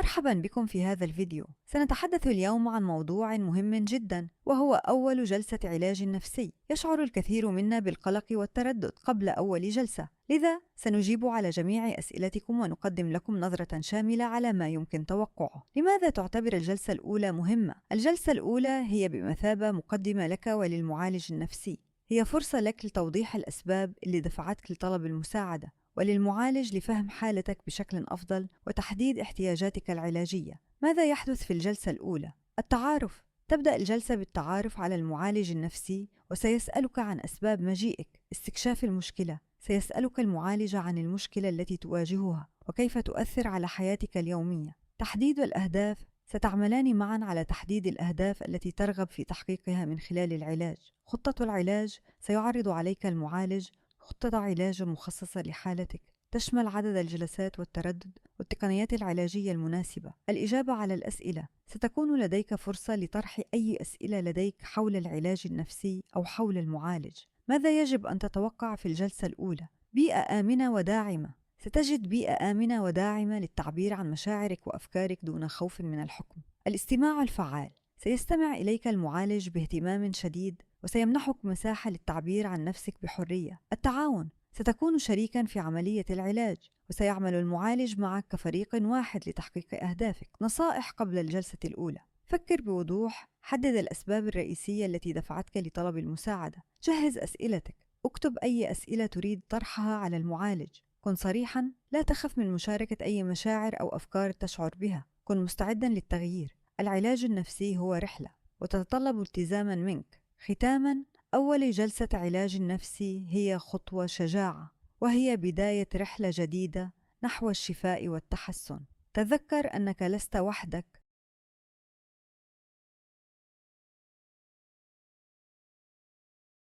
مرحبا بكم في هذا الفيديو. سنتحدث اليوم عن موضوع مهم جدا، وهو أول جلسة علاج نفسي. يشعر الكثير منا بالقلق والتردد قبل أول جلسة، لذا سنجيب على جميع أسئلتكم ونقدم لكم نظرة شاملة على ما يمكن توقعه. لماذا تعتبر الجلسة الأولى مهمة؟ الجلسة الأولى هي بمثابة مقدمة لك وللمعالج النفسي. هي فرصة لك لتوضيح الأسباب اللي دفعتك لطلب المساعدة، وللمعالج لفهم حالتك بشكل أفضل وتحديد احتياجاتك العلاجية. ماذا يحدث في الجلسة الأولى؟ التعارف. تبدأ الجلسة بالتعارف على المعالج النفسي، وسيسألك عن أسباب مجيئك. استكشاف المشكلة. سيسألك المعالج عن المشكلة التي تواجهها وكيف تؤثر على حياتك اليومية. تحديد الأهداف. ستعملان معا على تحديد الأهداف التي ترغب في تحقيقها من خلال العلاج. خطة العلاج. سيعرض عليك المعالج خطة علاج مخصصة لحالتك، تشمل عدد الجلسات والتردد والتقنيات العلاجية المناسبة. الإجابة على الأسئلة. ستكون لديك فرصة لطرح أي أسئلة لديك حول العلاج النفسي أو حول المعالج. ماذا يجب أن تتوقع في الجلسة الأولى؟ بيئة آمنة وداعمة. ستجد بيئة آمنة وداعمة للتعبير عن مشاعرك وأفكارك دون خوف من الحكم. الاستماع الفعال. سيستمع إليك المعالج باهتمام شديد، وسيمنحك مساحة للتعبير عن نفسك بحرية. التعاون. ستكون شريكاً في عملية العلاج، وسيعمل المعالج معك كفريق واحد لتحقيق أهدافك. نصائح قبل الجلسة الأولى. فكر بوضوح. حدد الأسباب الرئيسية التي دفعتك لطلب المساعدة. جهز أسئلتك. اكتب أي أسئلة تريد طرحها على المعالج. كن صريحاً. لا تخف من مشاركة أي مشاعر أو أفكار تشعر بها. كن مستعداً للتغيير. العلاج النفسي هو رحلة، وتتطلب التزاماً منك. ختاماً، أول جلسة علاج نفسي هي خطوة شجاعة، وهي بداية رحلة جديدة نحو الشفاء والتحسن. تذكر أنك لست وحدك،